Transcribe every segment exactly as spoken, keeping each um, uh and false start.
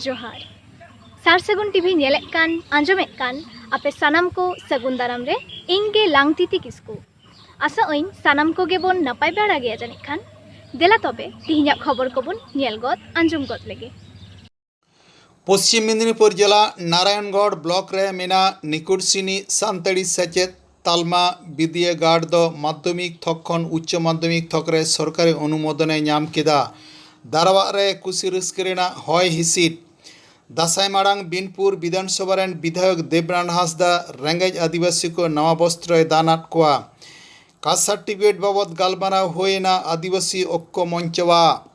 ᱡᱚᱦᱟᱨ᱾ ᱥᱟᱨ ᱥᱟᱹᱜᱩᱱ ᱴᱤᱵᱷᱤ ᱧᱮᱞᱮᱫ ᱠᱟᱱ, ᱟᱸᱡᱚᱢᱮᱫ ᱠᱟᱱ ᱟᱯᱮ ᱥᱟᱱᱟᱢ ᱠᱚ ᱥᱟᱹᱜᱩᱱ ᱫᱟᱨᱟᱢ ᱨᱮ ᱤᱧ ᱜᱮ ᱞᱟᱝᱛᱤᱛᱤ ᱠᱤᱥᱠᱩ᱾ ᱟᱥᱟᱜ ᱟᱹᱧ ᱥᱟᱱᱟᱢ ᱠᱚᱜᱮ ᱵᱚᱱ ᱱᱟᱯᱟᱭ ᱵᱟᱲᱟ ᱜᱮᱭᱟ ᱡᱟᱹᱱᱤᱡ ᱠᱷᱟᱱ᱾ ᱫᱮᱞᱟ ᱛᱚᱵᱮ ᱛᱤᱦᱤᱧᱟᱜ ᱠᱷᱚᱵᱚᱨ ᱠᱚᱵᱚᱱ ᱧᱮᱞ ᱜᱚᱫ, ᱟᱸᱡᱚᱢ ᱜᱚᱫ ᱞᱮᱜᱮ᱾ ᱯᱚᱥᱪᱤᱢ ᱢᱮᱫᱤᱱᱤᱯᱩᱨ ᱡᱮᱞᱟ ᱱᱟᱨᱟᱭᱚᱱᱜᱚᱲ ᱵᱞᱚᱠ ᱨᱮ ᱢᱮᱱᱟᱜ ᱱᱤᱠᱩᱴᱥᱤᱱᱤ ᱥᱟᱱᱛᱟᱲᱤ ᱥᱮᱪᱮᱫ ᱛᱟᱞᱢᱟ ᱵᱤᱫᱽᱭᱟᱹᱜᱟᱲ ᱫᱚ ᱢᱟᱫᱽᱫᱷᱚᱢᱤᱠ ᱛᱷᱚᱠ ᱠᱷᱚᱱ ᱩᱪᱪᱚ ᱢᱟᱫᱽᱫᱷᱚᱢᱤᱠ ᱛᱷᱚᱠ ᱨᱮ ᱥᱚᱨᱠᱟᱨᱤ ᱚᱱᱩᱢᱳᱫᱚᱱᱮ ᱧᱟᱢ ᱠᱮᱫᱟ᱾ ᱫᱟᱨᱣᱟᱜ ᱨᱮ ᱠᱩᱥᱤ ᱨᱟᱹᱥᱠᱟᱹ ᱨᱮᱱᱟᱜ ᱦᱚᱭ ᱦᱤᱸᱥᱤᱫ᱾ ᱫᱟᱸᱥᱟᱭ ᱢᱟᱲᱟᱝ ᱵᱤᱱᱯᱩᱨ ᱵᱤᱫᱷᱟᱱ ᱥᱚᱵᱷᱟ ᱨᱮᱱ ᱵᱤᱫᱷᱟᱭᱚᱠ ᱫᱮᱵᱽᱨᱟᱱ ᱦᱟᱸᱥᱫᱟ ᱨᱮᱸᱜᱮᱡ ᱟᱹᱫᱤᱵᱟᱹᱥᱤ ᱠᱚ ᱱᱟᱣᱟ ᱵᱚᱥᱛᱨᱚᱭ ᱫᱟᱱ ᱟᱫ ᱠᱚᱣᱟ᱾ ᱠᱟᱥᱴ ᱥᱟᱨᱴᱤᱯᱷᱤᱠᱮᱴ ᱵᱟᱵᱚᱫ ᱜᱟᱞᱢᱟᱨᱟᱣ ᱦᱩᱭᱮᱱᱟ ᱟᱹᱫᱤᱵᱟᱹᱥᱤ ᱚᱠᱠᱚ ᱢᱚᱧᱪᱚᱣᱟᱜ᱾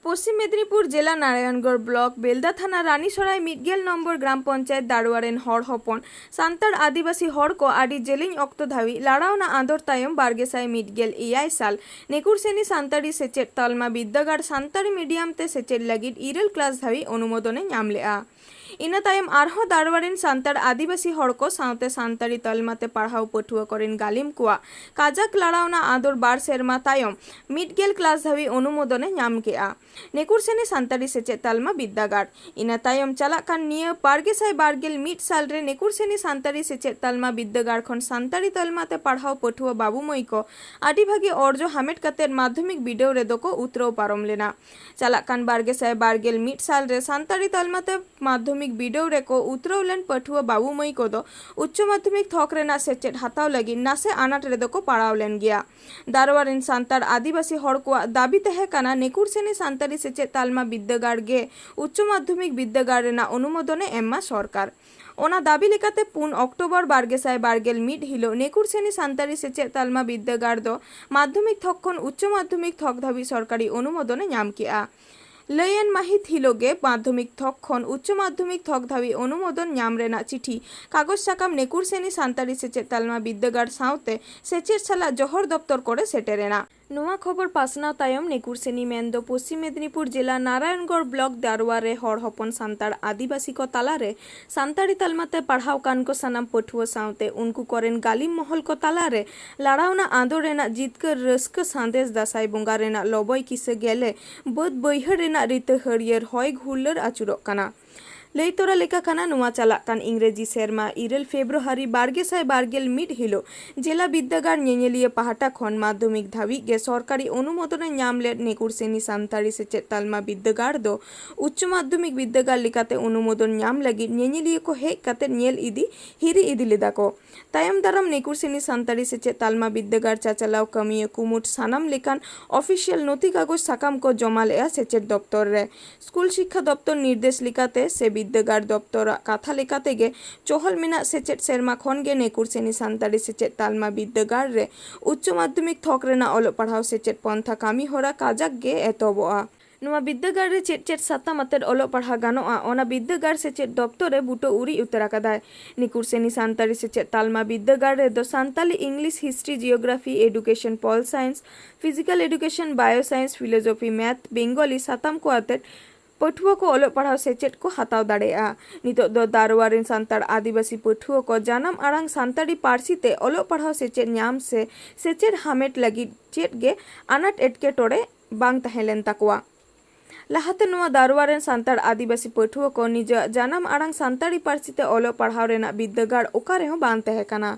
ᱯᱚᱥᱪᱤᱢ ᱢᱮᱫᱤᱱᱤᱯᱩᱨ ᱡᱮᱞᱟ ᱱᱟᱨᱟᱭᱚᱱᱜᱚᱲ ᱵᱞᱚᱠ ᱵᱮᱞᱫᱟ ᱛᱷᱟᱱᱟ ᱨᱟᱱᱤᱥᱚᱨᱟᱭ ᱢᱤᱫ ᱜᱮᱞ ᱱᱚᱢᱵᱚᱨ ᱜᱨᱟᱢ ᱯᱚᱧᱪᱟᱭᱮᱛ ᱫᱟᱲᱩᱣᱟ ᱨᱮᱱ ᱦᱚᱲ ᱦᱚᱯᱚᱱ ᱥᱟᱱᱛᱟᱲ ᱟᱹᱫᱤᱵᱟᱹᱥᱤ ᱦᱚᱲ ᱠᱚ ᱟᱹᱰᱤ ᱡᱮᱞᱮᱧ ᱚᱠᱛᱚ ᱫᱷᱟᱹᱵᱤᱡ ᱞᱟᱲᱟᱣᱱᱟ ᱟᱸᱫᱚᱲ ᱛᱟᱭᱚᱢ ᱵᱟᱨ ᱜᱮᱥᱟᱭ ᱢᱤᱫ ᱜᱮᱞ ᱮᱭᱟᱭ ᱥᱟᱞ ᱱᱮᱠᱩᱨᱥᱮᱱᱤ ᱥᱟᱱᱛᱟᱲᱤ ᱥᱮᱪᱮᱫ ᱛᱟᱞᱢᱟ ᱵᱤᱨᱫᱟᱹᱜᱟᱲ ᱥᱟᱱᱛᱟᱲᱤ ᱢᱤᱰᱤᱭᱟᱢ ᱛᱮ ᱥᱮᱪᱮᱫ ᱞᱟᱹᱜᱤᱫ ᱤᱨᱟᱹᱞ ᱠᱞᱟᱥ ᱫᱷᱟᱹᱵᱤᱡ ᱚᱱᱩᱢᱳᱫᱚᱱᱮ ᱧᱟᱢ ᱞᱮᱫᱼᱟ᱾ ᱤᱱᱟᱹ ᱛᱟᱭᱚᱢ ᱟᱨᱦᱚᱸ ᱫᱟᱲᱣᱟ ᱨᱮᱱ ᱥᱟᱱᱛᱟᱲ ᱟᱹᱫᱤᱵᱟᱹᱥᱤ ᱦᱚᱲ ᱠᱚ ᱥᱟᱶᱛᱮ ᱥᱟᱱᱛᱟᱲᱤ ᱛᱟᱞᱢᱟ ᱛᱮ ᱯᱟᱲᱦᱟᱣ ᱯᱟᱹᱴᱷᱩᱣᱟᱹ ᱠᱚᱨᱮᱱ ᱜᱟᱹᱞᱤᱢ ᱠᱚᱣᱟᱜ ᱠᱟᱡᱟᱠ ᱞᱟᱲᱟᱣᱱᱟ ᱟᱸᱫᱚᱲ ᱵᱟᱨ ᱥᱮᱨᱢᱟ ᱛᱟᱭᱚᱢ ᱢᱤᱫ ᱜᱮᱞ ᱠᱞᱟᱥ ᱫᱷᱟᱹᱵᱤᱡ ᱚᱱᱩᱢᱳᱫᱚᱱᱮ ᱧᱟᱢ ᱠᱮᱫᱼᱟ ᱱᱮᱠᱩᱨᱥᱮᱱᱤ ᱥᱟᱱᱛᱟᱲᱤ ᱥᱮᱪᱮᱫ ᱛᱟᱞᱢᱟ ᱵᱤᱨᱫᱟᱹᱜᱟᱲ᱾ ᱤᱱᱟᱹ ᱛᱟᱭᱚᱢ ᱪᱟᱞᱟᱜ ᱠᱟᱱ ᱱᱤᱭᱟᱹ ᱵᱟᱨ ᱜᱮᱥᱟᱭ ᱵᱟᱨ ᱜᱮᱞ ᱢᱤᱫ ᱥᱟᱞ ᱨᱮ ᱱᱮᱠᱩᱨᱥᱮᱱᱤ ᱥᱟᱱᱛᱟᱲᱤ ᱥᱮᱪᱮᱫ ᱛᱟᱞᱢᱟ ᱵᱤᱨᱫᱟᱹᱜᱟᱲ ᱠᱷᱚᱱ ᱥᱟᱱᱛᱟᱲᱤ ᱛᱟᱞᱢᱟ ᱛᱮ ᱯᱟᱲᱦᱟᱣ ᱯᱟᱹᱴᱷᱩᱣᱟᱹ ᱵᱟᱹᱵᱩ ᱢᱟᱹᱭ ᱠᱚ ᱟᱹᱰᱤ ᱵᱷᱟᱹᱜᱤ ᱚᱨᱡᱚ ᱦᱟᱢᱮᱴ ᱠᱟᱛᱮ ᱢᱟᱫᱽᱫᱷᱚᱢᱤᱠ ᱵᱤᱰᱟᱹᱣ ᱨᱮᱫᱚ ᱠᱚ ᱩᱛᱨᱟᱹᱣ ᱯᱟᱨᱚᱢ ᱞᱮᱱᱟ᱾ ᱪᱟᱞᱟᱜ ᱠᱟᱱ ᱵᱟᱨ ᱜᱮᱥᱟᱭ ᱵᱟᱨ ᱜᱮᱞ ᱢᱤᱫ ᱥᱟᱞ ᱨᱮ ᱥᱟᱱᱛᱟᱲᱤ ᱛᱟᱞᱢᱟ ᱛᱮ ᱢᱟᱫᱽᱫᱷᱚᱢᱤᱠ ᱵᱤᱰᱟᱹᱣ ᱨᱮᱠᱚ ᱩᱛᱨᱟᱹᱣ ᱞᱮᱱ ᱯᱟᱹᱴᱷᱩᱣᱟᱹ ᱵᱟᱹᱵᱩ ᱢᱟᱹᱭ ᱠᱚᱫᱚ ᱩᱪᱪᱚ ᱢᱟᱫᱽᱫᱷᱚᱢᱤᱠ ᱛᱷᱚᱠ ᱨᱮᱱᱟᱜ ᱥᱮᱪᱮᱫ ᱦᱟᱛᱟᱣ ᱞᱟᱹᱜᱤᱫ ᱱᱟᱥᱮ ᱟᱱᱟᱴ ᱨᱮᱫᱚ ᱠᱚ ᱯᱟᱲᱟᱣ ᱞᱮᱱ ᱜᱮᱭᱟ᱾ ᱫᱟᱨᱣᱟ ᱨᱮᱱ ᱥᱟᱱᱛᱟᱲ ᱟᱹᱫᱤᱵᱟᱹᱥᱤ ᱦᱚᱲ ᱠᱚᱣᱟᱜ ᱫᱟᱹᱵᱤ ᱛᱟᱦᱮᱸ ᱠᱟᱱᱟ ᱱᱮᱠᱩᱨᱥᱮᱱᱤ ᱥᱟᱱᱛᱟᱲᱤ ᱥᱮᱪᱮᱫ ᱛᱟᱞᱢᱟ ᱵᱤᱨᱫᱟᱹᱜᱟᱲ ᱜᱮ ᱩᱪᱪᱚ ᱢᱟᱫᱽᱫᱷᱚᱢᱤᱠ ᱵᱤᱨᱫᱟᱹᱜᱟᱲ ᱨᱮᱱᱟᱜ ᱚᱱᱩᱢᱳᱫᱚᱱᱮ ᱮᱢ ᱢᱟ ᱥᱚᱨᱠᱟᱨ᱾ ᱚᱱᱟ ᱫᱟᱹᱵᱤ ᱞᱮᱠᱟᱛᱮ ᱯᱩᱱ ᱚᱠᱴᱳᱵᱚᱨ ᱵᱟᱨ ᱜᱮᱥᱟᱭ ᱵᱟᱨ ᱜᱮᱞ ᱢᱤᱫ ᱦᱤᱞᱳᱜ ᱱᱮᱠᱩᱨᱥᱮᱱᱤ ᱥᱟᱱᱛᱟᱲᱤ ᱥᱮᱪᱮᱫ ᱛᱟᱞᱢᱟ ᱵᱤᱨᱫᱟᱹᱜᱟᱲ ᱫᱚ ᱢᱟᱫᱽᱫᱷᱚᱢᱤᱠ ᱛᱷᱚᱠ ᱠᱷᱚᱱ ᱩᱪᱪᱚ ᱢᱟᱫᱽᱫᱷᱚᱢᱤᱠ ᱛᱷᱚᱠ ᱫᱷᱟᱹᱵᱤᱡ ᱥᱚᱨᱠᱟᱨᱤ ᱚᱱᱩᱢᱳᱫᱚᱱᱮ ᱧᱟᱢ ᱠᱮᱫᱼᱟ᱾ ᱞᱟᱹᱭᱮᱱ ᱢᱟᱹᱦᱤᱛ ᱦᱤᱞᱳᱜ ᱜᱮ ᱢᱟᱫᱽᱫᱷᱚᱢᱤᱠ ᱛᱷᱚᱠ ᱠᱷᱚᱱ ᱩᱪᱪᱚ ᱢᱟᱫᱽᱫᱷᱚᱢᱤᱠ ᱛᱷᱚᱠ ᱫᱷᱟᱹᱵᱤᱡ ᱚᱱᱩᱢᱳᱫᱚᱱ ᱧᱟᱢ ᱨᱮᱱᱟᱜ ᱪᱤᱴᱷᱤ ᱠᱟᱜᱚᱡᱽ ᱥᱟᱠᱟᱢ ᱱᱮᱠᱩᱨᱥᱮᱱᱤ ᱥᱟᱱᱛᱟᱲᱤ ᱥᱮᱪᱮᱫ ᱛᱟᱞᱢᱟ ᱵᱤᱨᱫᱟᱹᱜᱟᱲ ᱥᱟᱶᱛᱮ ᱥᱮᱪᱮᱫ ᱥᱟᱞᱟᱜ ᱡᱚᱦᱚᱲ ᱫᱚᱯᱛᱚᱨ ᱠᱚᱨᱮ ᱥᱮᱴᱮᱨ ᱮᱱᱟ᱾ ᱱᱚᱣᱟ ᱠᱷᱚᱵᱚᱨ ᱯᱟᱥᱱᱟᱣ ᱛᱟᱭᱚᱢ ᱱᱮᱠᱩᱨᱥᱮᱱᱤ ᱢᱮᱱᱫᱚ ᱯᱚᱥᱪᱤᱢ ᱢᱮᱫᱤᱱᱤᱯᱩᱨ ᱡᱮᱞᱟ ᱱᱟᱨᱟᱭᱚᱱᱜᱚᱲ ᱵᱞᱚᱠ ᱫᱟᱨᱣᱟ ᱨᱮ ᱦᱚᱲ ᱦᱚᱯᱚᱱ ᱥᱟᱱᱛᱟᱲ ᱟᱹᱫᱤᱵᱟᱹᱥᱤ ᱠᱚ ᱛᱟᱞᱟᱨᱮ ᱥᱟᱱᱛᱟᱲᱤ ᱛᱟᱞᱢᱟ ᱛᱮ ᱯᱟᱲᱦᱟᱣ ᱠᱟᱱ ᱠᱚ ᱥᱟᱱᱟᱢ ᱯᱟᱹᱴᱷᱩᱣᱟᱹ ᱥᱟᱶᱛᱮ ᱩᱱᱠᱩ ᱠᱚᱨᱮᱱ ᱜᱟᱹᱞᱤᱢ ᱢᱚᱦᱚᱞ ᱠᱚ ᱛᱟᱞᱟᱨᱮ ᱞᱟᱲᱟᱣᱱᱟ ᱟᱸᱫᱳᱲ ᱨᱮᱱᱟᱜ ᱡᱤᱛᱠᱟᱹᱨ ᱨᱟᱹᱥᱠᱟᱹ ᱥᱟᱸᱫᱮᱥ ᱫᱟᱸᱥᱟᱭ ᱵᱚᱸᱜᱟ ᱨᱮᱱᱟᱜ ᱞᱚᱵᱚᱭ ᱠᱤᱥᱟᱹ ᱜᱮᱞᱮ ᱵᱟᱹᱫᱽ ᱵᱟᱹᱭᱦᱟᱹᱲ ᱨᱮᱱᱟᱜ ᱨᱤᱛᱟᱹ ᱦᱟᱹᱨᱭᱟᱹᱲ ᱦᱚᱭ ᱜᱷᱩᱨᱞᱟᱹᱨ ᱟᱹᱪᱩᱨᱚᱜ ᱠᱟᱱᱟ᱾ ᱞᱟᱹᱭ ᱛᱚᱨᱟ ᱞᱮᱠᱟ ᱠᱟᱱᱟ, ᱱᱚᱣᱟ ᱪᱟᱞᱟᱜ ᱠᱟᱱ ᱤᱝᱨᱮᱡᱤ ᱥᱮᱨᱢᱟ ᱤᱨᱟᱹᱞ ᱯᱷᱮᱵᱨᱩᱣᱟᱨᱤ ᱵᱟᱨ ᱜᱮᱥᱟᱭ ᱵᱟᱨ ᱜᱮᱞ ᱢᱤᱫ ᱦᱤᱞᱳᱜ ᱡᱮᱞᱟ ᱵᱤᱨᱫᱟᱹᱜᱟᱲ ᱧᱮᱧᱮᱞᱤᱭᱟᱹ ᱯᱟᱦᱴᱟ ᱠᱷᱚᱱ ᱢᱟᱫᱽᱫᱷᱚᱢᱤᱠ ᱫᱷᱟᱹᱵᱤᱡ ᱜᱮ ᱥᱚᱨᱠᱟᱨᱤ ᱚᱱᱩᱢᱳᱫᱚᱱᱮ ᱧᱟᱢ ᱞᱮᱫ ᱱᱮᱠᱩᱨᱥᱮᱱᱤ ᱥᱟᱱᱛᱟᱲᱤ ᱥᱮᱪᱮᱫ ᱛᱟᱞᱢᱟ ᱵᱤᱨᱫᱟᱹᱜᱟᱲ ᱫᱚ ᱩᱪᱪᱚ ᱢᱟᱫᱽᱫᱷᱚᱢᱤᱠ ᱵᱤᱨᱫᱟᱹᱜᱟᱲ ᱞᱮᱠᱟᱛᱮ ᱚᱱᱩᱢᱳᱫᱚᱱ ᱧᱟᱢ ᱞᱟᱹᱜᱤᱫ ᱧᱮᱧᱮᱞᱤᱭᱟᱹ ᱠᱚ ᱦᱮᱡ ᱠᱟᱛᱮ ᱧᱮᱞ ᱤᱫᱤ ᱦᱤᱨᱤ ᱤᱫᱤ ᱞᱮᱫᱟ ᱠᱚ᱾ ᱛᱟᱭᱚᱢ ᱫᱟᱨᱟᱢ ᱱᱮᱠᱩᱨᱥᱮᱱᱤ ᱥᱟᱱᱛᱟᱲᱤ ᱥᱮᱪᱮᱫ ᱛᱟᱞᱢᱟ ᱵᱤᱨᱫᱟᱹᱜᱟᱲ ᱪᱟᱪᱟᱞᱟᱣ ᱠᱟᱹᱢᱤᱭᱟᱹ ᱠᱩᱢᱩᱴ ᱥᱟᱱᱟᱢ ᱞᱮᱠᱟᱱ ᱚᱯᱷᱤᱥᱤᱭᱟᱞ ᱱᱚᱛᱷᱤ ᱠᱟᱜᱚᱡᱽ ᱥᱟᱠᱟᱢ ᱠᱚ ᱡᱚᱢᱟ ᱞᱮᱫᱼᱟ ᱥᱮᱪᱮᱫ ᱫᱚᱯᱛᱚᱨ ᱨᱮ᱾ ᱥᱠᱩᱞ ᱥᱤᱠᱠᱷᱟ ᱫᱚᱯᱛᱚᱨ ᱱᱤᱨᱫᱮᱥ ᱞᱮᱠᱟᱛᱮ ᱥᱮ ᱵᱤᱨᱫᱟᱹᱜᱟᱲ ᱫᱚᱯᱛᱚᱨᱟᱜ ᱠᱟᱛᱷᱟ ᱞᱮᱠᱟᱛᱮ ᱜᱮ ᱪᱚᱦᱚᱞ ᱢᱮᱱᱟᱜ ᱥᱮᱪᱮᱫ ᱥᱮᱨᱢᱟ ᱠᱷᱚᱱ ᱜᱮ ᱱᱮᱠᱩᱨᱥᱮᱱᱤ ᱥᱟᱱᱛᱟᱲᱤ ᱥᱮᱪᱮᱫ ᱛᱟᱞᱢᱟ ᱵᱤᱨᱫᱟᱹᱜᱟᱲ ᱨᱮ ᱩᱪᱪᱚ ᱢᱟᱫᱽᱫᱷᱚᱢᱤᱠ ᱛᱷᱚᱠ ᱨᱮᱱᱟᱜ ᱚᱞᱚᱜ ᱯᱟᱲᱦᱟᱣ ᱥᱮᱪᱮᱫ ᱯᱚᱱᱛᱷᱟ ᱠᱟᱹᱢᱤ ᱦᱚᱨᱟ ᱠᱟᱡᱟᱠ ᱜᱮ ᱮᱛᱚᱦᱚᱵᱚᱜᱼᱟ᱾ ᱱᱚᱣᱟ ᱵᱤᱨᱫᱟᱹᱜᱟᱲ ᱨᱮ ᱪᱮᱫ ᱪᱮᱫ ᱥᱟᱛᱟᱢ ᱟᱛᱮᱫ ᱚᱞᱚᱜ ᱯᱟᱲᱦᱟᱣ ᱜᱟᱱᱚᱜᱼᱟ, ᱚᱱᱟ ᱵᱤᱨᱫᱟᱹᱜᱟᱲ ᱥᱮᱪᱮᱫ ᱫᱚᱯᱛᱚᱨ ᱨᱮ ᱵᱩᱴᱟᱹ ᱩᱨᱤᱡ ᱩᱛᱟᱹᱨ ᱟᱠᱟᱫᱟᱭ᱾ ᱱᱤᱠᱩᱨᱥᱮᱱᱤ ᱥᱟᱱᱛᱟᱲᱤ ᱥᱮᱪᱮᱫ ᱛᱟᱞᱢᱟ ᱵᱤᱨᱫᱟᱹᱜᱟᱲ ᱨᱮᱫᱚ Santali, English, history, geography, education, pol science, physical education, bio science, philosophy, math, Bengali ᱥᱟᱛᱟᱢ ᱠᱚ ᱟᱛᱮᱫ ᱯᱟᱹᱴᱷᱩᱣᱟᱹ ᱠᱚ ᱚᱞᱚᱜ ᱯᱟᱲᱦᱟᱣ ᱥᱮᱪᱮᱫ ᱠᱚ ᱦᱟᱛᱟᱣ ᱫᱟᱲᱮᱭᱟᱜᱼᱟ᱾ ᱱᱤᱛᱚᱜ ᱫᱚ ᱫᱟᱨᱣᱟ ᱨᱮᱱ ᱥᱟᱱᱛᱟᱲ ᱟᱹᱫᱤᱵᱟᱹᱥᱤ ᱯᱟᱹᱴᱷᱩᱣᱟᱹ ᱠᱚ ᱡᱟᱱᱟᱢ ᱟᱲᱟᱝ ᱥᱟᱱᱛᱟᱲᱤ ᱯᱟᱹᱨᱥᱤ ᱛᱮ ᱚᱞᱚᱜ ᱯᱟᱲᱦᱟᱣ ᱥᱮᱪᱮᱫ ᱧᱟᱢ ᱥᱮ ᱥᱮᱪᱮᱫ ᱦᱟᱢᱮᱴ ᱞᱟᱹᱜᱤᱫ ᱪᱮᱫ ᱜᱮ ᱟᱱᱟᱴ ᱮᱴᱠᱮᱴᱚᱬᱮ ᱵᱟᱝ ᱛᱟᱦᱮᱸ ᱞᱮᱱ ᱛᱟᱠᱚᱣᱟ᱾ ᱞᱟᱦᱟᱛᱮ ᱱᱚᱣᱟ ᱫᱟᱨᱣᱟ ᱨᱮᱱ ᱥᱟᱱᱛᱟᱲ ᱟᱹᱫᱤᱵᱟᱹᱥᱤ ᱯᱟᱹᱴᱷᱩᱣᱟᱹ ᱠᱚ ᱱᱤᱡᱮᱨᱟᱜ ᱡᱟᱱᱟᱢ ᱟᱲᱟᱝ ᱥᱟᱱᱛᱟᱲᱤ ᱯᱟᱹᱨᱥᱤ ᱛᱮ ᱚᱞᱚᱜ ᱯᱟᱲᱦᱟᱣ ᱨᱮᱱᱟᱜ ᱵᱤᱨᱫᱟᱹᱜᱟᱲ ᱚᱠᱟ ᱨᱮᱦᱚᱸ ᱵᱟᱝ ᱛᱟᱦᱮᱸ ᱠᱟᱱᱟ᱾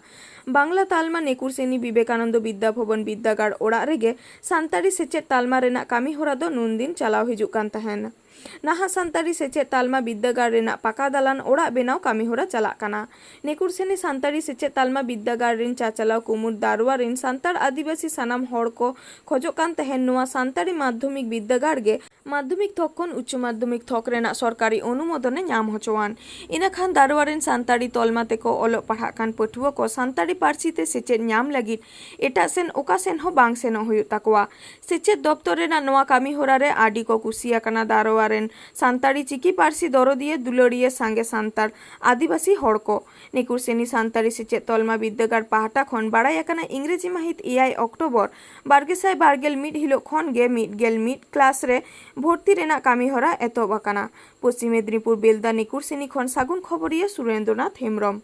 ᱵᱟᱝᱞᱟ ᱛᱟᱞᱢᱟ ᱱᱮᱠᱩᱨᱥᱮᱱᱤ ᱵᱤᱵᱮᱠᱟᱱᱚᱱᱫᱚ ᱵᱤᱫᱽᱫᱟ ᱵᱷᱚᱵᱚᱱ ᱵᱤᱨᱫᱟᱹᱜᱟᱲ ᱚᱲᱟᱜ ᱨᱮᱜᱮ ᱥᱟᱱᱛᱟᱲᱤ ᱥᱮᱪᱮᱫ ᱛᱟᱞᱢᱟ ᱨᱮᱱᱟᱜ ᱠᱟᱹᱢᱤ ᱦᱚᱨᱟ ᱫᱚ ᱱᱩᱱᱫᱤᱱ ᱪᱟᱞᱟᱣ ᱦᱤᱡᱩᱜ ᱠᱟᱱ ᱛᱟᱦᱮᱸᱱ᱾ ᱱᱟᱦᱟᱜ ᱥᱟᱱᱛᱟᱲᱤ ᱥᱮᱪᱮᱫ ᱛᱟᱞᱢᱟ ᱵᱤᱨᱫᱟᱹᱜᱟᱲ ᱨᱮᱱᱟᱜ ᱯᱟᱠᱟ ᱫᱟᱞᱟᱱ ᱚᱲᱟᱜ ᱵᱮᱱᱟᱣ ᱠᱟᱹᱢᱤ ᱦᱚᱨᱟ ᱪᱟᱞᱟᱜ ᱠᱟᱱᱟ᱾ ᱱᱮᱠᱩᱨᱥᱮᱱᱤ ᱥᱟᱱᱛᱟᱲᱤ ᱥᱮᱪᱮᱫ ᱛᱟᱞᱢᱟ ᱵᱤᱨᱫᱟᱹᱜᱟᱲ ᱨᱮᱱ ᱪᱟᱪᱟᱞᱟᱣ ᱠᱩᱢᱩᱴ ᱫᱟᱨᱣᱟ ᱨᱮᱱ ᱥᱟᱱᱛᱟᱲ ᱟᱹᱫᱤᱵᱟᱹᱥᱤ ᱥᱟᱱᱟᱢ ᱦᱚᱲ ᱠᱚ ᱠᱷᱚᱡᱚᱜ ᱠᱟᱱ ᱛᱟᱦᱮᱸᱱ ᱱᱚᱣᱟ ᱥᱟᱱᱛᱟᱲᱤ ᱢᱟᱫᱽᱫᱷᱚᱢᱤᱠ ᱵᱤᱨᱫᱟᱹᱜᱟᱲ ᱜᱮ ᱢᱟᱫᱽᱫᱷᱚᱢᱤᱠ ᱛᱷᱚᱠ ᱠᱷᱚᱱ ᱩᱪᱪᱚ ᱢᱟᱫᱽᱫᱷᱚᱢᱤᱠ ᱛᱷᱚᱠ ᱨᱮᱱᱟᱜ ᱥᱚᱨᱠᱟᱨᱤ ᱚᱱᱩᱢᱳᱫᱚᱱᱮ ᱧᱟᱢ ᱦᱚᱪᱚᱣᱟᱱ᱾ ᱤᱱᱟᱹᱠᱷᱟᱱ ᱫᱟᱨᱣᱟ ᱨᱮᱱ ᱥᱟᱱᱛᱟᱲᱤ ᱛᱚᱞᱢᱟ ᱛᱮᱠᱚ ᱚᱞᱚᱜ ᱯᱟᱲᱦᱟᱜ ᱠᱟᱱ ᱯᱟᱹᱴᱷᱩᱣᱟᱹ ᱠᱚ ᱥᱟᱱᱛᱟᱲᱤ ᱯᱟᱹᱨᱥᱤ ᱛᱮ ᱥᱮᱪᱮᱫ ᱧᱟᱢ ᱞᱟᱹᱜᱤᱫ ᱮᱴᱟᱜ ᱥᱮᱱ ᱚᱠᱟ ᱥᱮᱱ ᱦᱚᱸ ᱵᱟᱝ ᱥᱮᱱᱚᱜ ᱦᱩᱭᱩᱜ ᱛᱟᱠᱚᱣᱟ᱾ ᱥᱮᱪᱮᱫ ᱫᱚᱯᱛᱚᱨ ᱨᱮᱱᱟᱜ ᱱᱚᱣᱟ ᱠᱟᱹᱢᱤ ᱦᱚᱨᱟ ᱨᱮ ᱟᱹᱰᱤ ᱠᱚ ᱠᱩᱥᱤ ᱟᱠᱟᱱᱟ ᱫᱟᱨᱣᱟ ᱨᱮᱱ ᱥᱟᱱᱛᱟᱲᱤ ᱪᱤᱠᱤ ᱯᱟᱹᱨᱥᱤ ᱫᱚᱨᱚᱫᱤᱭᱟᱹ ᱫᱩᱞᱟᱹᱲᱤᱭᱟᱹ ᱥᱟᱸᱜᱮ ᱥᱟᱱᱛᱟᱲ ᱟᱹᱫᱤᱵᱟᱹᱥᱤ ᱦᱚᱲ ᱠᱚ᱾ ᱱᱤᱠᱩᱨᱥᱤᱱᱤ ᱥᱟᱱᱛᱟᱲᱤ ᱥᱮᱪᱮᱫ ᱛᱚᱞᱢᱟ ᱵᱤᱨᱫᱟᱹᱜᱟᱲ ᱯᱟᱦᱴᱟ ᱠᱷᱚᱱ ᱵᱟᱲᱟᱭ ᱟᱠᱟᱱᱟ, ᱤᱝᱨᱮᱡᱤ ᱢᱟᱹᱦᱤᱛ ᱮᱭᱟᱭ ᱚᱠᱴᱳᱵᱚᱨ ᱵᱟᱨ ᱜᱮᱥᱟᱭ ᱵᱟᱨ ᱜᱮᱞ ᱢᱤᱫ ᱦᱤᱞᱳᱜ ᱠᱷᱚᱱ ᱜᱮ ᱢᱤᱫ ᱜᱮᱞ ᱢᱤᱫ ᱠᱞᱟᱥ ᱨᱮ ᱵᱷᱚᱨᱛᱤ ᱨᱮᱱᱟᱜ ᱠᱟᱹᱢᱤ ᱦᱚᱨᱟ ᱮᱛᱚᱦᱚᱵ ᱟᱠᱟᱱᱟ᱾ ᱯᱚᱥᱪᱤᱢ ᱢᱮᱫᱽᱱᱤᱯᱩᱨ ᱵᱮᱞᱫᱟ ᱱᱤᱠᱩᱨᱥᱤᱱᱤ ᱠᱷᱚᱱ ᱥᱟᱹᱜᱩᱱ ᱠᱷᱚᱵᱚᱨᱤᱭᱟᱹ ᱥᱩᱨᱮᱱᱫᱨᱚᱱᱟᱛᱷ ᱦᱮᱢᱵᱨᱚᱢ᱾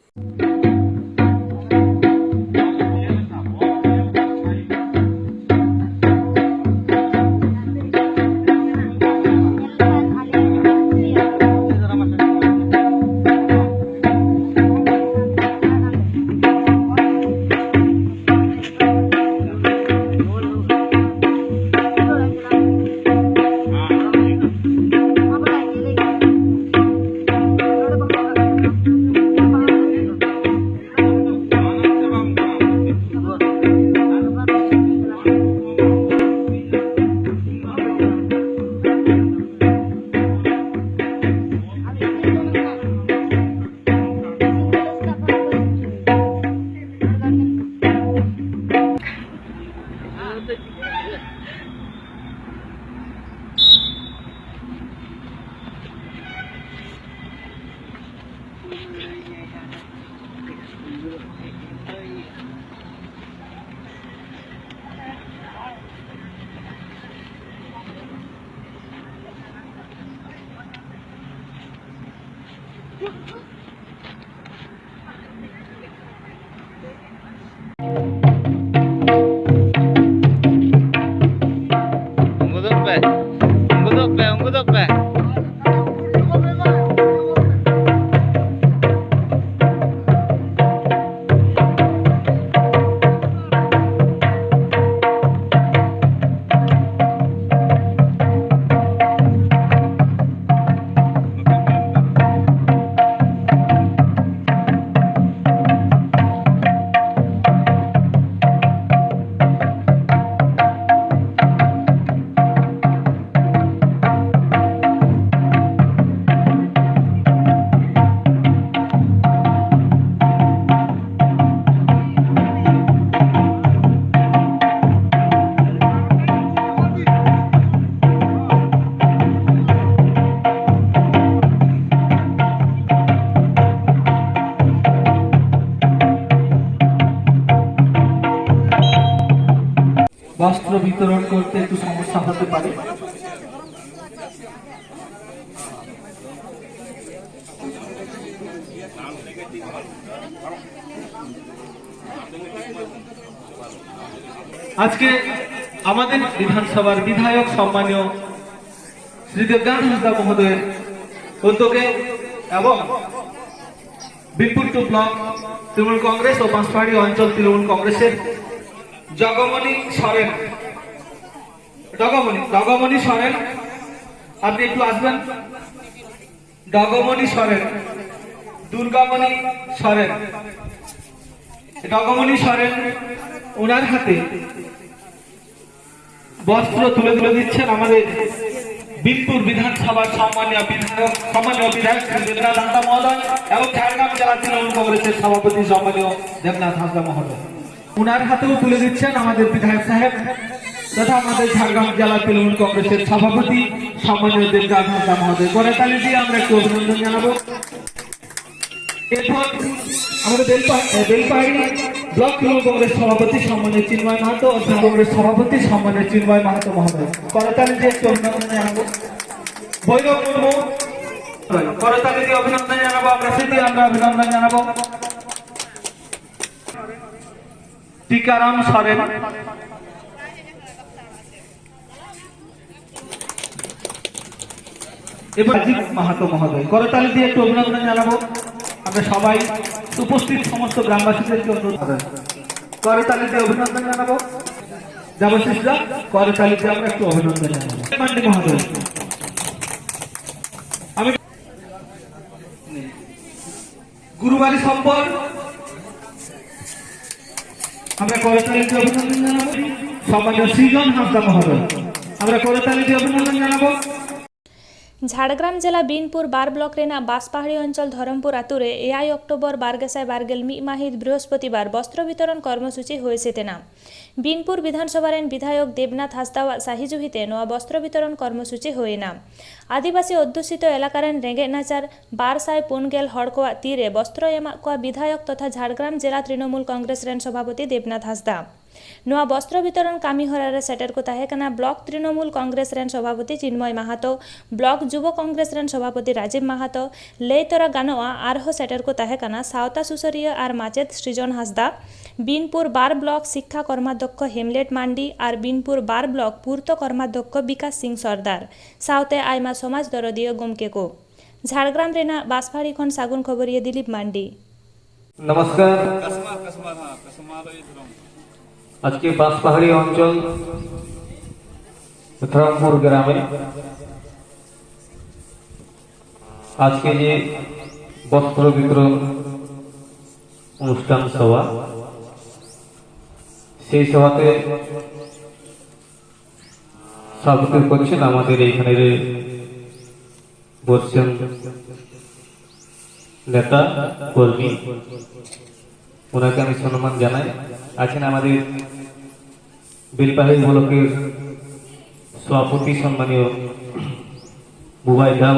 ᱩᱸᱜᱩᱫᱚᱜ ᱯᱮ, ᱩᱸᱜᱩᱫᱚᱜ ᱯᱮ, ᱩᱸᱜᱩᱫᱚᱜ ᱯᱮ᱾ বস্ত্র বিতরণ করতে একটু সমস্যা হতে পারে। আজকে আমাদের বিধানসভার বিধায়ক সম্মানীয় শ্রী দেবনাথ হাঁসদা মহোদয়ের উদ্যোগে এবং বিনপুর টু ব্লক তৃণমূল কংগ্রেস ও বাঁশপাহাড়ি অঞ্চল তৃণমূল কংগ্রেসের জগমণি সরেন, ডগমণি, ডগমণি সরেন, আপনি একটু আসবেন। ডগমণি সরেন, দুর্গামণি সরেন, ডগমণি সরেন, ওনার হাতে বস্ত্র তুলে তুলে দিচ্ছেন আমাদের বিনপুর বিধানসভার সম্মানীয় বিধায়ক, সম্মানীয় বিধায়ক শ্রী দেবনাথ হাঁসদা মহোদয় এবং ঝাড়গ্রাম জেলা তৃণমূল কংগ্রেসের সভাপতি সম্মানীয় দেবনাথ হাঁসদা মহোদয়। ওনার হাতেও তুলে দিচ্ছেন আমাদের বিধায়ক সাহেব তথা আমাদের ঝাড়গ্রাম জেলা তৃণমূল কংগ্রেসের সভাপতি সম্মানীয় দেবনাথ হাঁসদা মহোদয়। করতালি দিয়ে আমরা একটু অভিনন্দন জানাবো। এরপর আমাদের বেলপা-, এ, বেলপাহাড়ি ব্লক তৃণমূল কংগ্রেস সভাপতি সম্মানীয় চিন্ময় মাহাতো, অঞ্চল কংগ্রেস সভাপতি সম্মানীয় চিন্ময় মাহাতো মহোদয়। করতালি দিয়ে একটু অভিনন্দন জানাবো। ভৈরব মুর্মু, করতালি দিয়ে অভিনন্দন জানাবো। আমরা সেটি আমরা অভিনন্দন জানাবো। টিকারাম সরেন। এবার রাজীব মাহাতো মহোদয়, করতালি দিয়ে একটু অভিনন্দন জানাবো। আমরা সবাই উপস্থিত সমস্ত গ্রামবাসীদেরকে অনুরোধ করেন, করতালি দিয়ে অভিনন্দন জানাবো। দেবাশিস দা, করতালি দিয়ে আমরা একটু অভিনন্দন জানাবো। মান্ডি মহোদয়, আমি গুরুবাড়ি সম্পদ, আমরা করতালি দিয়ে অভিনন্দন জানাবো। সম্মানীয় সৃজন হাঁসদা মহোদয়, আমরা করতালি দিয়ে অভিনন্দন জানাবো। ᱡᱷᱟᱲᱜᱨᱟᱢ ᱡᱮᱞᱟ ᱵᱤᱱᱯᱩᱨ ᱵᱟᱨ ᱵᱞᱚᱠ ᱨᱮᱱᱟᱜ ᱵᱟᱸᱥᱯᱟᱦᱟᱲᱤ ᱚᱧᱪᱚᱞ ᱫᱷᱚᱨᱚᱢᱯᱩᱨ ᱟᱛᱳ ᱨᱮ ᱮᱭᱟᱭ ᱚᱠᱴᱳᱵᱚᱨ ᱵᱟᱨ ᱜᱮᱥᱟᱭ ᱵᱟᱨ ᱜᱮᱞ ᱢᱤᱫ ᱢᱟᱹᱦᱤᱛ ᱵᱨᱤᱦᱚᱥᱯᱚᱛᱤᱵᱟᱨ ᱵᱚᱥᱛᱨᱚ ᱵᱤᱛᱚᱨᱚᱱ ᱠᱚᱨᱢᱚᱥᱩᱪᱤ ᱦᱩᱭ ᱥᱟᱹᱛ ᱮᱱᱟ᱾ ᱵᱤᱱᱯᱩᱨ ᱵᱤᱫᱷᱟᱱᱥᱚᱵᱷᱟ ᱨᱮᱱ ᱵᱤᱫᱷᱟᱭᱚᱠ ᱫᱮᱵᱽᱱᱟᱛᱷ ᱦᱟᱸᱥᱫᱟᱣᱟᱜ ᱥᱟᱹᱦᱤ ᱡᱩᱦᱤᱛᱮ ᱱᱚᱣᱟ ᱵᱚᱥᱛᱨᱚ ᱵᱤᱛᱚᱨᱚᱱ ᱠᱚᱨᱢᱚᱥᱩᱪᱤ ᱦᱩᱭ ᱮᱱᱟ᱾ ᱟᱹᱫᱤᱵᱟᱹᱥᱤ ᱚᱫᱽᱫᱷᱩᱥᱤᱛᱚ ᱮᱞᱟᱠᱟ ᱨᱮᱱ ᱨᱮᱸᱜᱮᱡ ᱱᱟᱪᱟᱨ ᱵᱟᱨ ᱥᱟᱭ ᱯᱩᱱ ᱜᱮᱞ ᱦᱚᱲ ᱠᱚᱣᱟᱜ ᱛᱤᱨᱮ ᱵᱚᱥᱛᱨᱚᱭ ᱮᱢᱟᱜ ᱠᱚᱣᱟ ᱵᱤᱫᱷᱟᱭᱚᱠ ᱛᱚᱛᱷᱟ ᱡᱷᱟᱲᱜᱨᱟᱢ ᱡᱮᱞᱟ ᱛᱨᱤᱱᱚᱢᱩᱞ ᱠᱚᱝᱜᱨᱮᱥ ᱨᱮᱱ ᱥᱚᱵᱷᱟᱯᱚᱛᱤ ᱫᱮᱵᱽᱱᱟᱛᱷ ᱦᱟᱸᱥᱫᱟ᱾ ᱱᱚᱣᱟ ᱵᱚᱥᱛᱨᱚ ᱵᱤᱛᱚᱨᱚᱱ ᱠᱟᱹᱢᱤ ᱦᱚᱨᱟ ᱨᱮ ᱥᱮᱴᱮᱨ ᱠᱚ ᱛᱟᱦᱮᱸ ᱠᱟᱱᱟ ᱵᱞᱚᱠ ᱛᱨᱤᱱᱚᱢᱩᱞ ᱠᱚᱝᱜᱨᱮᱥ ᱨᱮᱱ ᱥᱚᱵᱷᱟᱯᱚᱛᱤ ᱪᱤᱱᱢᱚᱭ ᱢᱟᱦᱟᱛᱚ, ᱵᱞᱚᱠ ᱡᱩᱵᱚ ᱠᱚᱝᱜᱨᱮᱥ ᱨᱮᱱ ᱥᱚᱵᱷᱟᱯᱚᱛᱤ ᱨᱟᱡᱤᱵ ᱢᱟᱦᱟᱛᱚ᱾ ᱞᱟᱹᱭ ᱛᱚᱨᱟ ᱜᱟᱱᱚᱜᱼᱟ, ᱟᱨᱦᱚᱸ ᱥᱮᱴᱮᱨ ᱠᱚ ᱛᱟᱦᱮᱸ ᱠᱟᱱᱟ ᱥᱟᱶᱛᱟ ᱥᱩᱥᱟᱹᱨᱤᱭᱟᱹ ᱟᱨ ᱢᱟᱪᱮᱫ ᱥᱨᱤᱡᱚᱱ ᱦᱟᱸᱥᱫᱟ, ᱵᱤᱱᱯᱩᱨ ᱵᱟᱨ ᱵᱞᱚᱠ ᱥᱤᱠᱠᱷᱟ ᱠᱚᱨᱢᱟᱫᱷᱚᱠᱠᱷᱚ ᱦᱮᱢᱞᱮᱴ ᱢᱟᱱᱰᱤ ᱟᱨ ᱵᱤᱱᱯᱩᱨ ᱵᱟᱨ ᱵᱞᱚᱠ ᱯᱩᱨᱛᱚ ᱠᱚᱨᱢᱟᱫᱷᱚᱠᱠᱷᱚ ᱵᱤᱠᱟᱥ ᱥᱤᱝ ᱥᱚᱨᱫᱟᱨ ᱥᱟᱶᱛᱮ ᱟᱭᱢᱟ ᱥᱚᱢᱟᱡᱽ ᱫᱚᱨᱚᱫᱤᱭᱟᱹ ᱜᱚᱢᱠᱮ ᱠᱚ᱾ ᱡᱷᱟᱲᱜᱨᱟᱢ ᱨᱮᱱᱟᱜ ᱵᱟᱸᱥᱯᱟᱦᱟᱲᱤ ᱠᱷᱚᱱ ᱥᱟᱹᱜᱩᱱ ᱠᱷᱚᱵᱚᱨᱤᱭᱟᱹ ᱫᱤᱞᱤᱯ ᱢᱟᱱᱰᱤ᱾ नमस्कार। আজকে বাঁশপাহাড়ি অঞ্চল রামপুর গ্রামে আজকে যে বস্ত্র বিতরণ অনুষ্ঠান সভা, সেই সভাতে সভাপতিত্ব করছেন আমাদের এইখানের বর্ষীয়ান নেতা কর্মী, ওনাকে আমি সম্মান জানাই। আছেন আমাদের বেলপাহাড়ি ব্লকের সভাপতি সম্মানীয় বুবাই দাও,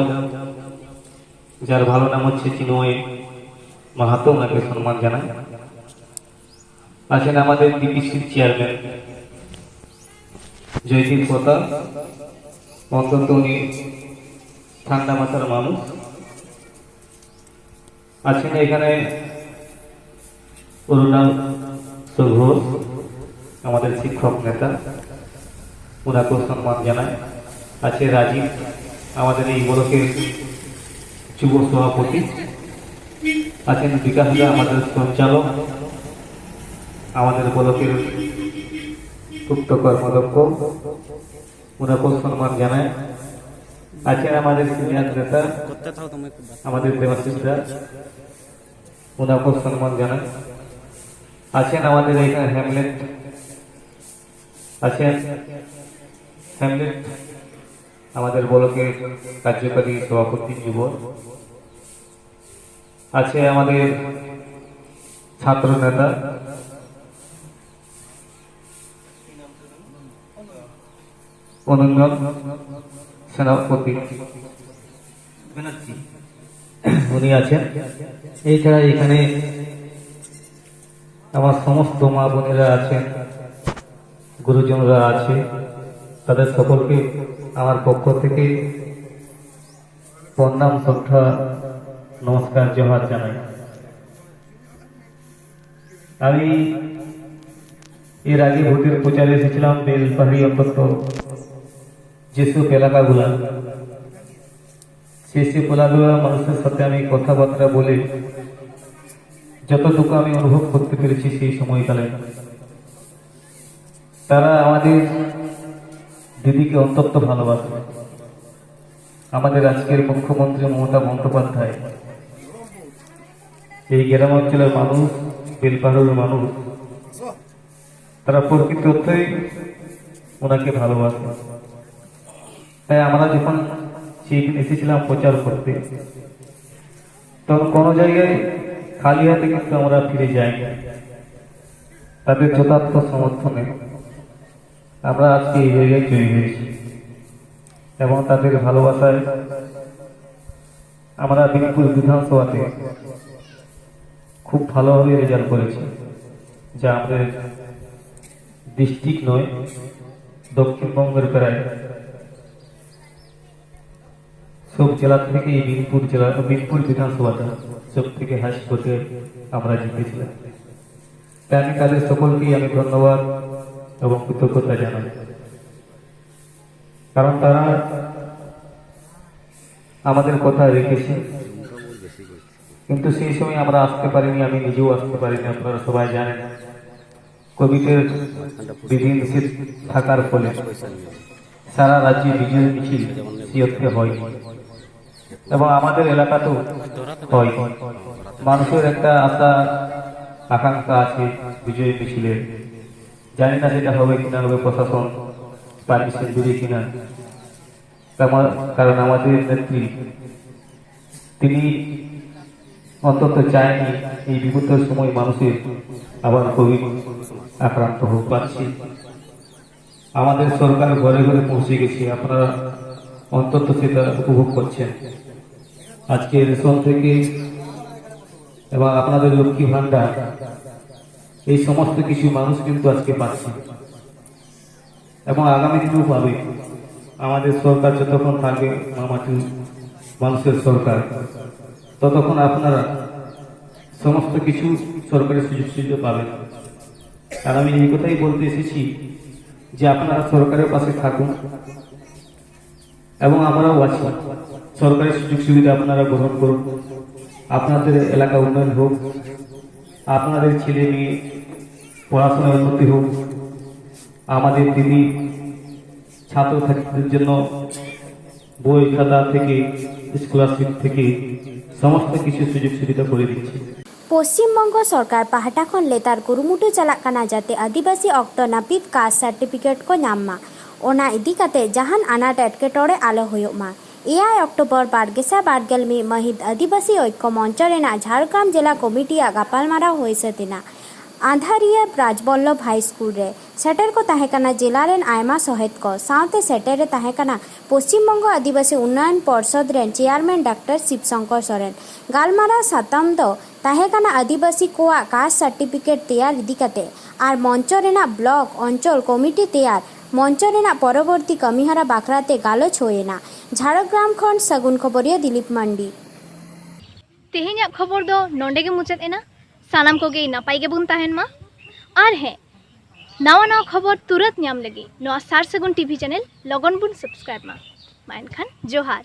যার ভালো নাম হচ্ছে চিন্ময় মাহাতো, ওনাকে সম্মান জানাই। আছেন আমাদের ডিপিসির চেয়ারম্যান জয়দীপ কথা, অত্যন্ত উনি ঠান্ডা মাথার মানুষ। আছেন এখানে অরুণাংশু ঘোষ, আমাদের শিক্ষক নেতা, ওনাকেও সম্মান জানাই। আছে রাজীব, আমাদের এই ব্লকের যুব সভাপতি। আছেন বিকাশ দা, আমাদের সঞ্চালক, আমাদের ব্লকের পূর্ত কর্মাধ্যক্ষ, ওনাকেও সম্মান জানাই। আছেন আমাদের সিনিয়র নেতা, করতে থাও তুমি একটু। আমাদের দেবাশিস দাস, ওনাকেও সম্মান জানাই। আছেন আমাদের এখানে হ্যামলেট, আছেন হ্যামলেট, আমাদের ব্লকের কার্যকারী সভাপতি যুব, আছে আমাদের ছাত্র নেতা অনন্য সেনাপতি ব্যানার্জি, উনি আছেন। এছাড়া এখানে আমার সমস্ত মা বোনেরা আছেন, গুরুজনরা আছে, তাদের সকলকে আমার পক্ষ থেকে প্রণাম, শ্রদ্ধা, নমস্কার, জোহার জানাই। আমি এর আগে ভোটের প্রচারে এসেছিলাম বেলপাহাড়ি অন্তত যেসব এলাকাগুলা, সেই সব এলাকাগুলোর মানুষের সাথে আমি কথাবার্তা বলে যতটুকু আমি অনুভব করতে পেরেছি সেই সময়কালে, তারা আমাদের দিদিকে অত্যন্ত ভালোবাসে। আমাদের আজকের মুখ্যমন্ত্রী মমতা বন্দ্যোপাধ্যায় এই গ্রাম অঞ্চলের মানুষ, বেলপাহাড়ের মানুষ, তারা প্রকৃত অর্থেই ওনাকে ভালোবাসে। তাই আমরা যখন সেই দিন এসেছিলাম প্রচার করতে, তখন কোনো জায়গায় খালি হাতে কিন্তু আমরা ফিরে যাইনি। তাদের যথার্থ সমর্থনে আমরা আজকে এই জায়গায় জয়ী হয়েছি এবং তাদের ভালোবাসায় আমরা বিনপুর বিধানসভাতে খুব ভালোভাবে রেজাল্ট করেছি, যা আমাদের ডিস্ট্রিক্ট নয়, দক্ষিণবঙ্গের প্রায় সব জেলা থেকে এই বিনপুর জেলা, বিনপুর বিধানসভাটা সব থেকে হাইস্ট ভোটে আমরা জিতেছিলাম। তাই আমি তাদের সকলকেই আমি ধন্যবাদ এবং কৃতজ্ঞতা জানাই, কারণ তারা আমাদের কথা রেখেছে। কিন্তু সেই সময় আমরা আসতে পারিনি, আমি নিজেও আসতে পারিনি, আপনারা সবাই জানেন। কোভিডের বিধি নিষেধ থাকার ফলে সারা রাজ্যে বিজয় মিছিল সেই অর্থে হয়নি এবং আমাদের এলাকাতেও হয়নি। মানুষের একটা আশা আকাঙ্ক্ষা আছে বিজয় মিছিলের, জানি না সেটা হবে কিনা, হবে প্রশাসন পারমিশন দিবে কিনা। কারণ আমাদের নেত্রী, তিনি অন্তত চায়নি এই বিপদের সময় মানুষের আবার কোভিড আক্রান্ত হোক। পাচ্ছি, আমাদের সরকার ঘরে ঘরে পৌঁছে গেছে, আপনারা অন্তত সেটা উপভোগ করছেন। আজকে রেশন থেকে এবং আপনাদের লক্ষ্মী ভান্ডার, এই সমস্ত কিছু মানুষ কিন্তু আজকে পাচ্ছে। এবং আগামী দিনেও পাবে। আমাদের সরকার যতক্ষণ থাকবে, মামাটি মানুষের সরকার, ততক্ষণ আপনারা সমস্ত কিছু সরকারি সুযোগ সুবিধা পাবেন। আর আমি এই কথাই বলতে এসেছি যে আপনারা সরকারের পাশে থাকুন এবং আমরাও আছি। সরকারি সুযোগ সুবিধা আপনারা গ্রহণ করুন, আপনাদের এলাকা উন্নয়ন হোক, আপনাদের ছেলে মেয়ে পড়াশোনায় উন্নতি হোক, আমাদের দিদি ছাত্রছাত্রীদের জন্য বই খাতা থেকে, স্কলারশিপ থেকে সমস্ত কিছু সুযোগ সুবিধা করে দিচ্ছে। ᱯᱚᱥᱪᱤᱢ ᱵᱚᱝᱜᱚ ᱥᱚᱨᱠᱟᱨ ᱯᱟᱦᱴᱟ ᱠᱷᱚᱱ ᱞᱮᱛᱟᱲ ᱠᱩᱨᱩᱢᱩᱴᱩ ᱪᱟᱞᱟᱜ ᱠᱟᱱᱟ ᱡᱟᱛᱮ ᱟᱹᱫᱤᱵᱟᱹᱥᱤ ᱚᱠᱛᱚ ᱱᱟᱹᱯᱤᱛ ᱠᱟᱥᱴ ᱥᱟᱨᱴᱤᱯᱷᱤᱠᱮᱴ ᱠᱚ ᱧᱟᱢ ᱢᱟ, ᱚᱱᱟ ᱤᱫᱤ ᱠᱟᱛᱮ ᱡᱟᱦᱟᱱ ᱟᱱᱟᱴ ᱮᱴᱠᱮᱴᱚᱬᱮ ᱟᱞᱚ ᱦᱩᱭᱩᱜ ᱢᱟ᱾ ᱮᱭᱟᱭ ᱚᱠᱴᱳᱵᱚᱨ ᱵᱟᱨ ᱜᱮᱥᱟᱭ ᱵᱟᱨ ᱜᱮᱞ ᱢᱤᱫ ᱢᱟᱹᱦᱤᱛ ᱟᱹᱫᱤᱵᱟᱹᱥᱤ ᱚᱭᱠᱚ ᱢᱚᱧᱪᱚ ᱨᱮᱱᱟᱜ ᱡᱷᱟᱲᱜᱨᱟᱢ ᱡᱮᱞᱟ ᱠᱚᱢᱤᱴᱤᱭᱟᱜ ᱜᱟᱯᱟᱞᱢᱟᱨᱟᱣ ᱦᱩᱭ ᱥᱟᱹᱛ ᱮᱱᱟ᱾ ᱟᱸᱫᱷᱟᱨᱤᱭᱟᱹ ᱨᱟᱡᱽᱵᱚᱞᱞᱚᱵᱷ ᱦᱟᱭ ᱥᱠᱩᱞ ᱨᱮ ᱥᱮᱴᱮᱨ ᱠᱚ ᱛᱟᱦᱮᱸ ᱠᱟᱱᱟ ᱡᱮᱞᱟ ᱨᱮᱱ ᱟᱭᱢᱟ ᱥᱚᱦᱮᱫ ᱠᱚ, ᱥᱟᱶᱛᱮ ᱥᱮᱴᱮᱨ ᱨᱮ ᱛᱟᱦᱮᱸ ᱠᱟᱱᱟ ᱯᱚᱥᱪᱤᱢ ᱵᱚᱝᱜᱚ ᱟᱹᱫᱤᱵᱟᱹᱥᱤ ᱩᱱᱱᱚᱭᱚᱱ ᱯᱚᱨᱥᱚᱫ ᱨᱮᱱ ᱪᱮᱭᱟᱨᱢᱮᱱ ᱰᱟᱠᱛᱟᱨ ᱥᱤᱵ ᱥᱚᱝᱠᱚᱨ ᱥᱚᱨᱮᱱ᱾ ᱜᱟᱞᱢᱟᱨᱟᱣ ᱥᱟᱛᱟᱢ ᱫᱚ ᱛᱟᱦᱮᱸ ᱠᱟᱱᱟ ᱟᱹᱫᱤᱵᱟᱹᱥᱤ ᱠᱚᱣᱟᱜ ᱠᱟᱥᱴ ᱥᱟᱨᱴᱤᱯᱷᱤᱠᱮᱴ ᱛᱮᱭᱟᱨ ᱤᱫᱤ ᱠᱟᱛᱮ ᱟᱨ ᱢᱚᱧᱪᱚ ᱨᱮᱱᱟᱜ ᱵᱞᱚᱠ ᱚᱧᱪᱚᱞ ᱠᱚᱢᱤᱴᱤ ᱛᱮᱭᱟᱨ ᱢᱚᱧᱪᱚ ᱨᱮᱱᱟᱜ ᱯᱚᱨᱚᱵᱚᱨᱛᱤ ᱠᱟᱹᱢᱤᱦᱚᱨᱟ ᱵᱟᱠᱷᱨᱟ ᱛᱮ ᱜᱟᱞᱚᱪ ᱦᱩᱭ ᱮᱱᱟ᱾ ᱡᱷᱟᱲᱜᱨᱟᱢ ᱠᱷᱚᱱ ᱥᱟᱹᱜᱩᱱ ᱠᱷᱚᱵᱚᱨᱤᱭᱟᱹ ᱫᱤᱞᱤᱯ ᱢᱟᱱᱰᱤ᱾ ᱛᱮᱦᱮᱧᱟᱜ ᱠᱷᱚᱵᱚᱨ ᱫᱚ ᱱᱚᱰᱮ ᱜᱮ ᱢᱩᱪᱟᱹᱫ ᱮᱱᱟ᱾ ᱥᱟᱱᱟᱢ ᱠᱚᱜᱮ ᱱᱟᱯᱟᱭ ᱜᱮᱵᱚᱱ ᱛᱟᱦᱮᱱ ᱢᱟ᱾ ᱟᱨ ᱦᱮᱸ, ᱱᱟᱣᱟ ᱱᱟᱣᱟ ᱠᱷᱚᱵᱚᱨ ᱛᱩᱨᱟᱹᱛ ᱧᱟᱢ ᱞᱟᱹᱜᱤᱫ ᱱᱚᱣᱟ ᱥᱟᱨ ᱥᱟᱹᱜᱩᱱ ᱴᱤᱵᱷᱤ ᱪᱮᱱᱮᱞ ᱞᱚᱜᱚᱱ ᱵᱚᱱ ᱥᱟᱵᱥᱠᱨᱟᱭᱤᱵ ᱢᱟ᱾ ᱢᱟ ᱮᱱᱠᱷᱟᱱ ᱡᱚᱦᱟᱨ᱾